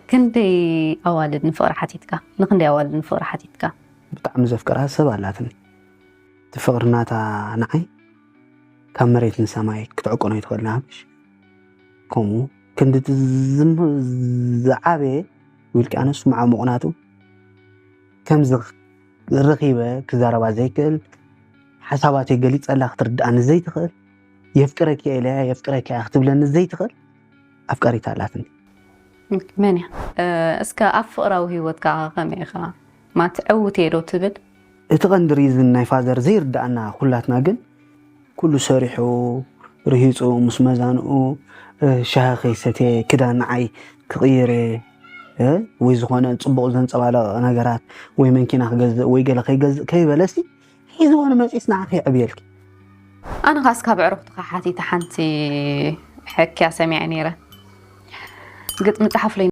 ክንደይ ኣዋልድ ንፍቕሪ ሓቲትካ? ንክንደይ ኣዋልድ ንፍቕሪ ሓቲትካ? ብጣዕሚ ዘፍቅራ ሰብ ኣላትኒ። እቲ ፍቕሪ ናታ ንዓይ ካብ መሬት ንሰማይ ክትዕቅኖ ይትኽእል ንሃብሽ። ከምኡ ክንዲ እቲ ዝም- ዝዓበየ ውልቃነስ መዓሙቕ ናቱ ከምዚ ረኺበ ክዛረባ ዘይክእል፣ ሓሳባተይ ገሊፀላ ክትርድኣኒ ዘይትኽእል፣ የፍቅረኪ ኢለ የፍቅረኪ ክትብለኒ ዘይትኽእል ኣፍቃሪት ኣላትኒ። መን እያ? እስከ ኣብ ፍቕራዊ ህይወትካ ከመይ ኢኻ? ማት ዕውት እየ ዶ ትብል? እቲ ቀንዲ ሪዝን ናይ ፋዘር ዘይርዳኣና ኩላትና ግን ኩሉ ሰሪሑ ርሂፁ ምስ መዛንኡ ሻሂ ከይሰትየ ክዳን ንዓይ ክቕይር ወይ ዝኾነ ፅቡቕ ዘንፀባለቐ ነገራት ወይ መንኪና ክገዝእ ወይ ገለ ከይገዝእ ከይበለሲ ሒዝዎ ንመፂስ ንዓ ከይዕብየልኪ። ኣነ ኻስ ካብ ዕሩኽትኻ ሓቲተ ሓንቲ ሕክያ ሰሚዐ ነይረ። ግጥሚ ጸሓፍለይ